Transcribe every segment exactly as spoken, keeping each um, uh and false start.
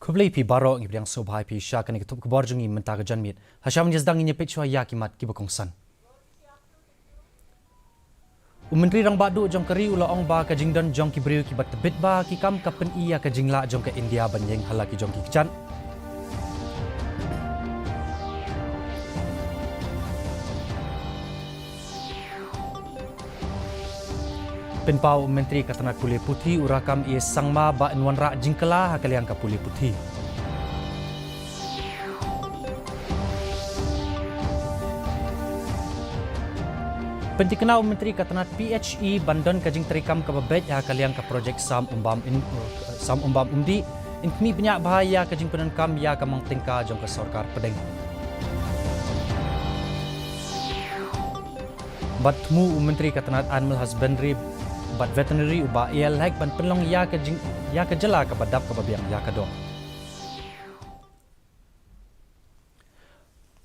Khublei phi baroh, ngi pdiang sngewbha ïa phi sha kane ka thup khubor jong ngi mynta ka janmiet. Ha sha ban ïa sdang ngin ïa peit shuwa ïa ki mat kiba kongsan. U Myntri Rangbah Duh jong ka ri u la ong ba ka jingdon jong ki briew kiba tbit bha ha ki kam ka pyni ïa ka jinglah jong ka India ban ïeng ha la ki jong ki kjat. Pynpaw u Myntri ka tnat pule puthi u Rakkam A Sangma ba yn wanrah jingkylla ha ka liang ka pule puthi. Pynthikna u Myntri ka tnat P H E ban don ka jingtreikam kaba beit ha ka liang ka projek Sam Umbam in, Sam Umbam Umdih, yn khmih bniah bha ïa ka jingpyndonkam ïa ka mang tyngka jong ka sorkar pdeng. Bad thmu u Myntri ka tnat Animal Husbandry bad Veterinary u Bah A L Hek ban pynlong ïa ka jing, ïa ka jylla kaba dap kaba biang ïa ka doh.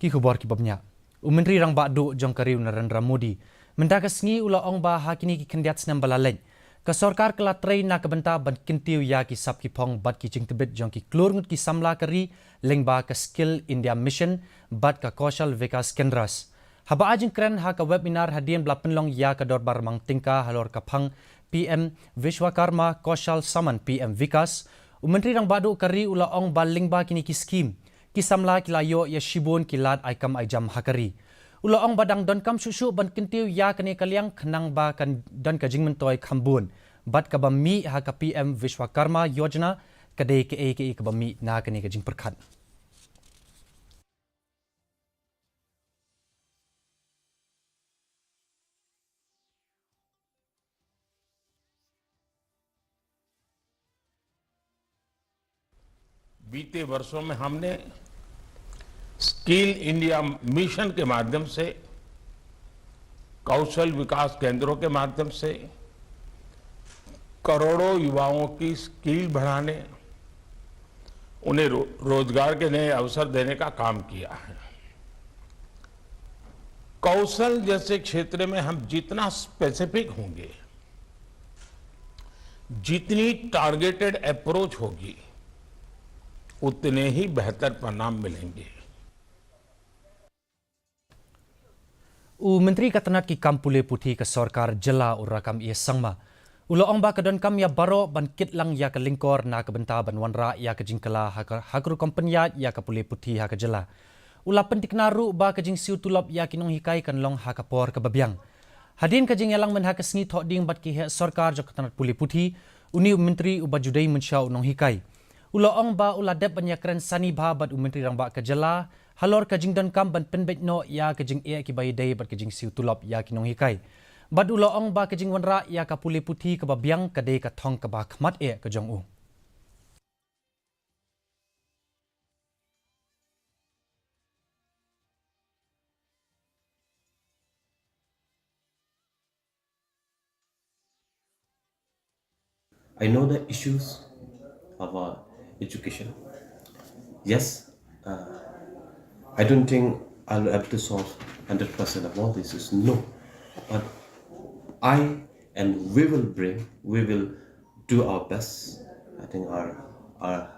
Ki khubor kiba bniah. U Myntri Rangbah Duh jong ka ri u Narendra Modi mynta ka sngi u la ong ba ha kine ki khyndiat snem ba la leit, ka sorkar ka la trei na ka bynta ban kyntiew ïa ki sap ki phong bad ki jingtbit jong ki klur ngut ki samla ka ri lyngba ka Skill India Mission bad ka Kaushal Vikas Kendras. Haba ai jingkren ha ka webinar hadien ba la pynlong ïa ka dorbar mang tyngka halor ka phang P M Vishwakarma Kaushal Samman P M Vikas, u Myntri Rangbah Duh ka ri u la ong ba lyngba kine ki skhim, ki samla ki la ïoh ïa shibun ki lad ai kam ai jam ha ka ri. U la ong ba dang donkam shuh shuh ban kyntiew ïa kane ka liang khnang ba kan don ka jingmyntoi kham bun bad kaba mih ha ka P M Vishwakarma Yojana ka dei kaei kaei kaba mih na kane ka jingpyrkhat. बीते वर्षों में हमने स्किल इंडिया मिशन के माध्यम से, कौशल विकास केंद्रों के माध्यम से करोड़ों युवाओं की स्किल बढ़ाने, उन्हें रो-, रोजगार के नए अवसर देने का काम किया है। कौशल जैसे क्षेत्र में हम जितना स्पेसिफिक होंगे, जितनी टारगेटेड अप्रोच होगी, उतने ही बेहतर परिणाम मिलेंगे। U Myntri ka tnat ki kam pule puthi ka sorkar jylla u Rakkam A Sangma u la ong ba ka donkam ïa baroh ban kit lang ïa ka lyngkor na ka bynta ban wanrah ïa ka jingkylla ha ka, ha ka rukom pynïaid ïa ka pule puthi ha ka jylla. U la pynthikna ruh ba ka jingsiew tulop ïa ki nonghikai kan long ha ka por kaba biang. Hadien ka jingïalang mynha ka sngi thohdieng bad ki heh sorkar jong ka tnat pule puthi, une u Myntri uba ju dei mynshuwa u nonghikai u la ong ba u la dep ban ïakren sani bha bad u Myntri Rangbah ka jylla halor ka jingdonkam ban pynbeit noh ïa ka jingeh kiba ïadei bad ka jingsiew tulop ïa ki nonghikai. Bad u la ong ba ka jingwanrah ïa ka pule puthi kaba biang ka dei ka thong kaba khmat eh ka jong u. I know the issues of our education. Yes, uh, I don't think I'll be able to solve hundred percent of all these issues. No, but I and we will bring, we will do our best. I think our our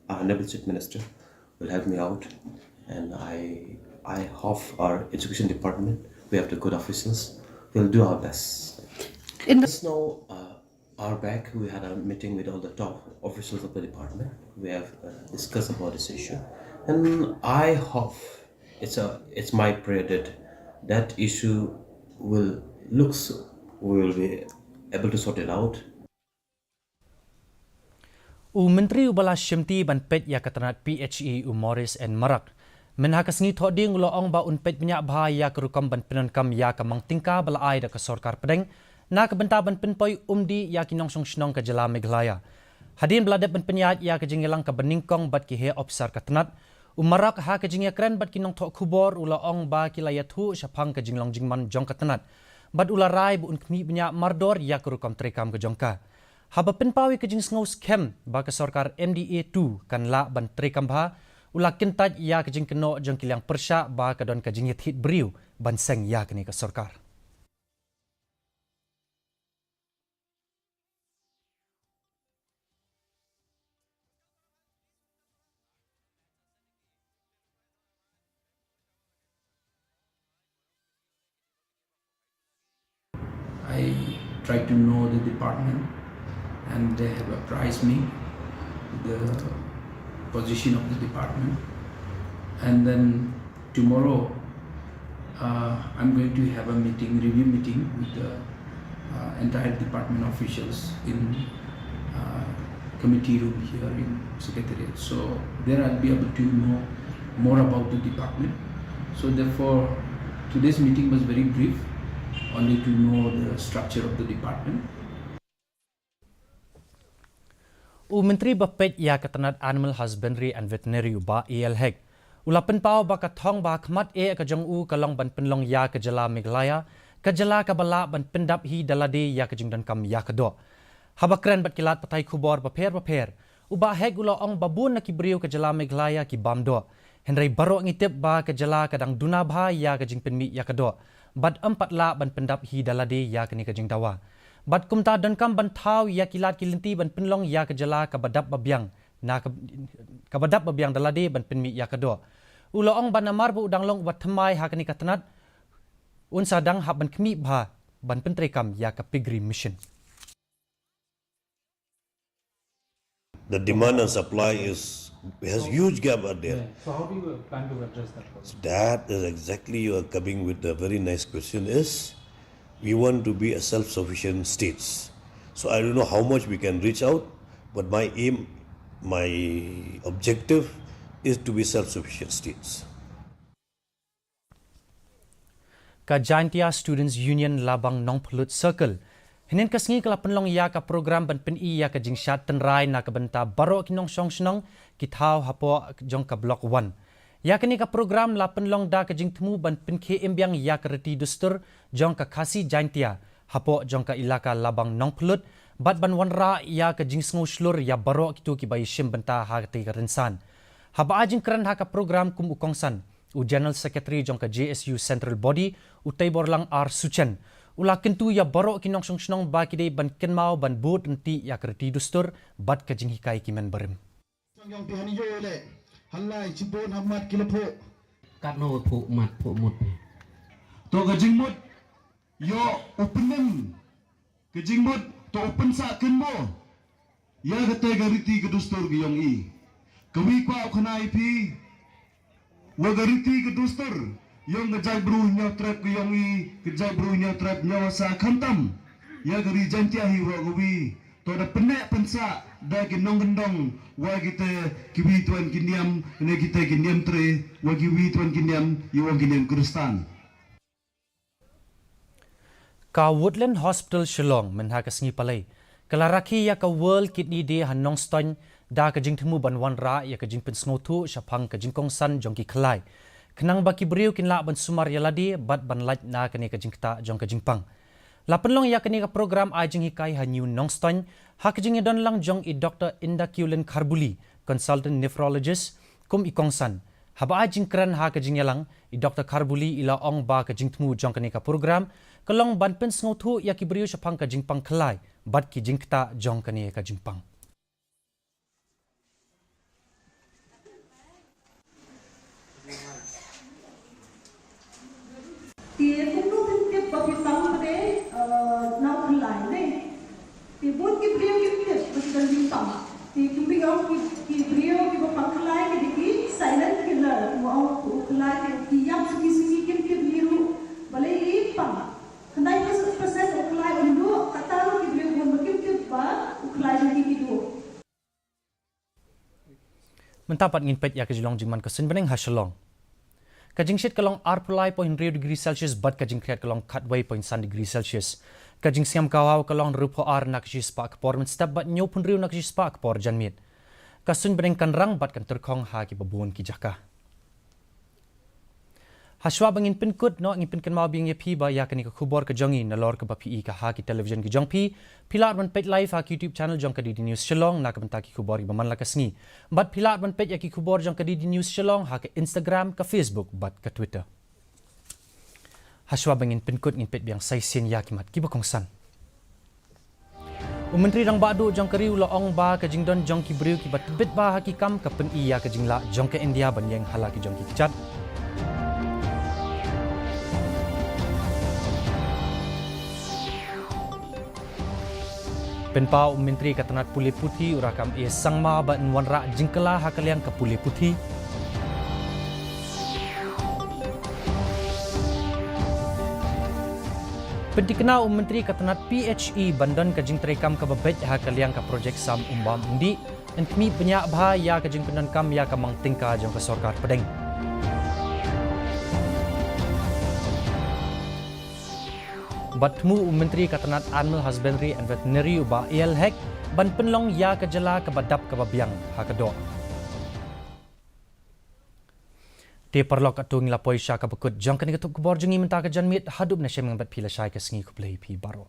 our honorable chief minister will help me out, and I I hope our education department, we have the good officials, we'll do our best. In the Just now, uh, hour back, we had a meeting with all the top officials of the department. We have uh, discussed about this issue, and I hope it's a it's my prayer that that issue will looks we will be able to sort it out. U Myntri uba la shimti ban peit ïa ka tnat P H E u Maurice N Marak mynha ka sngi thohdieng u la ong ba un peit bniah bha ïa ka rukom ban pyndonkam ïa ka mang tyngka ba la ai da ka sorkar pdeng na ka bynta ban pynpoi umdih ïa ki nongshong shnong ka jylla Meghalaya. Hadien ba la dep ban pynïaid ïa ka jingïalang kaba nyngkong bad ki heh ophisar ka tnat, u Marak ha ka jingïakren bad ki nongthoh khubor u la ong ba ki la ïathuh shaphang ka jinglong jingman jong ka tnat bad u la rai ba un khmih bniah mardor ïa ka rukom treikam ka jong ka. Haba pynpaw ïa ka jingsngew skhem ba ka sorkar M D A two kan lah ban treikam bha, u la kyntait ïa ka jingkynnoh jong ki liang pyrshah ba ka don ka jingïathied briew ban seng ïa kane ka sorkar. try to know the department, and they have apprised me the position of the department. And then tomorrow, uh, I'm going to have a meeting, review meeting with the uh, entire department officials in uh, committee room here in secretariat. So there I'll be able to know more about the department. So therefore, today's meeting was very brief, only to know the structure of the department. U Myntri ba peit ïa ka tnat Animal Husbandry and Veterinary u Bah A L Hek u la pynpaw ba ka thong ba ha khmat eh ka jong u ka long ban pynlong ïa ka jylla Meghalaya ka jylla kaba lah ban pyndap hi da lade ïa ka jingdonkam ïa ka doh. Haba kren bad ki lad pathai khubor bapher bapher, u Bah Hek u la ong ba bun na ki briew ka jylla Meghalaya ki bam doh. Hynrei baroh ngi tip ba ka jylla ka dang duna bha ïa ka jingpynmih ïa ka doh bad ym pat lah ban pyndap hi da lade ïa kane ka jingdawa. Bad kumta donkam ban thaw ïa ki lad ki lynti ban pynlong ïa ka jylla kaba dap ba biang na ka, kaba dap ba biang da lade ban pynmih ïa ka doh. U la ong ba namar ba u dang long uba thymmai ha kane ka tnat, un sa dang hap ban khmih bha ban pyntreikam ïa ka piggery mission. The demand and supply is has huge gap out there. Yeah. So how do you plan to address that problem? That is exactly you are coming with a very nice question is we want to be a self-sufficient states. So I don't know how much we can reach out, but my aim, my objective is to be self-sufficient states. Ka Jaintia Students Union Labang Nongphyllut Circle hynnin ka sngi ka la pynlong ïa ka program ban pyni ïa ka jingshad tynrai na ka bynta baroh ki nongshong shnong ki thaw hapoh jong ka Block One. Ïa kane ka program la pynlong da ka jingthmu ban pynkhie im biang ïa ka riti dustur jong ka Khasi Jaintia hapoh jong ka ilaka Labang Nongphyllut bad ban wanrah ïa ka jingsngew shlur ïa baroh kito kiba ïashim bynta ha katei ka rynsan. Haba ai jingkren ha ka program kum u kongsan, u General Secretary jong ka J S U Central Body, u Teiborlang R Suchen, u la kyntu ïa baroh ki nongshong shnong ba ki dei ban kynmaw ban bud ryntih ïa ka riti dustur bad ka jinghikai ki mynbarim. Chang yong ti hani yo le. Halai chibon hamat kila pho. Kat no pho mat pho mut. To ka jingmut yo u pynim. Ka jingmut to u pynsah kynmo. Ïa kata ka riti ka dustur ka yong i. Ka wi kwa u khana i phi. Wa ka riti ka dustur yong ka jaitbru Hynñiewtrep ka yong i, ka jaitbru Hynñiewtrep Hynñiewasa khamtam ïa ka ri Jaintia hi wa ka wi. To da pynneh pynsah da ki nongkyndong wa kita ki wi tuan ki niam ne kita ki niam tre wa ki wi tuan ki niam ïa wa ki niam Khristan. Ka Woodland Hospital Shillong mynha ka sngi Palei ka la rakhe ïa ka World Kidney Day ha Nongstoiñ da ka jingthmu ban wanrah ïa ka jingpynsngewthuh shaphang ka jingkongsan jong ki khlai khnang ba ki briew kin lah ban sumar ïa lade bad ban lait na kane ka jingktah jong ka jingpang. La pynlong ïa kane ka program ai jinghikai ha New Nongstoiñ ha ka jingïadon lang jong i Doctor Indakiulin Kharbuli, Consultant Nephrologist, kum i kongsan. Haba ai jingkren ha ka jingïalang, i Doctor Kharbuli i la ong ba ka jingthmu jong kane ka program ka long ban pynsngewthuh ïa ki briew shaphang ka jingpang khlai bad ki jingktah jong kane ka jingpang. Te kumno phin tip ba phi pang ba dei na u khlai ne? Te bun ki briew kim tip ba ki don jingpang. Te kim pynïoh ki briew kiba pang khlai ki dei ki silent killer. Mo ong u khlai ki ïap suki suki kim tip hi ruh balei i pang. Khyndai percent u khlai un duh, kata ruh ki briew bun ba kim tip ba u khlai jong ki ki duh. Mynta pat ngin peit ïa ka jinglong jingman ka suiñ bneng ha Shillong. Ka jingshit ka long arphew lai point hynriew degree Celsius bad ka jingkhriat ka long khatwei point san degree Celsius. Ka jingsngem kawei ka long hynriewphew ar na ka shispah ka por mynstep bad hynñiewphew hynriew na ka shispah ka por janmiet. Ka suiñ bneng kan rang bad kan tyrkhong ha kiba bun ki jaka. Hashwa ba ngin pynkut noh ngin pynkynmaw biang ïa phi ba ïa kane ka khubor ka jong ngi nalor kaba phi i ka ha ki television ki jong phi. Phi lah ban peit live ha ki YouTube channel jong ka D D News Shillong na ka bynta ki khubor kiba man la ka sngi. Bad phi lah ban peit ïa ki khubor jong ka D D News Shillong ha ka Instagram, ka Facebook bad ka Twitter. Hashwa ba ngin pynkut ngin peit biang sa shisien ïa ki mat kiba kongsan. U Myntri Rangbah Duh jong ka ri u la ong ba ka jingdon jong ki briew kiba tbit bha ha ki kam ka pyni ïa ka jinglah jong ka India ban ïeng ha la ki jong ki kjat. Pynpaw u Myntri ka tnat pule puthi u Rakkam A Sangma ban wanrah jingkylla ha ka liang ka pule puthi. Pyntikna u Myntri ka tnat P H E ban don ka jingtreikam kaba beit ha ka liang ka projek sam umbam umdih. Yn khmih bniah bha ïa ka jingpyndonkam ïa ka mang tyngka jong ka sorkar pdeng. Bad thmu u Myntri ka tnat Animal Husbandry and Veterinary u Bah A L Hek ban pynlong ïa ka jylla kaba dap kaba biang ha ka doh. Te paralok, katto ngi la poi sha kaba kut jong kane ka tup khubor jong ngi mynta ka janmiet. Haduh nashemeng bad phi lashai ka sngi, khublei phi baroh.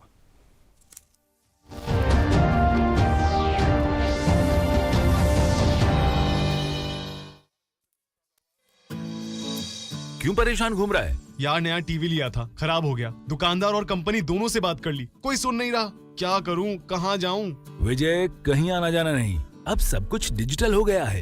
क्यों परेशान घूम रहा है? यार, नया टीवी लिया था, खराब हो गया। दुकानदार और कंपनी दोनों से बात कर ली, कोई सुन नहीं रहा। क्या करूं, कहां जाऊं? विजय, कहीं आना जाना नहीं, अब सब कुछ डिजिटल हो गया है।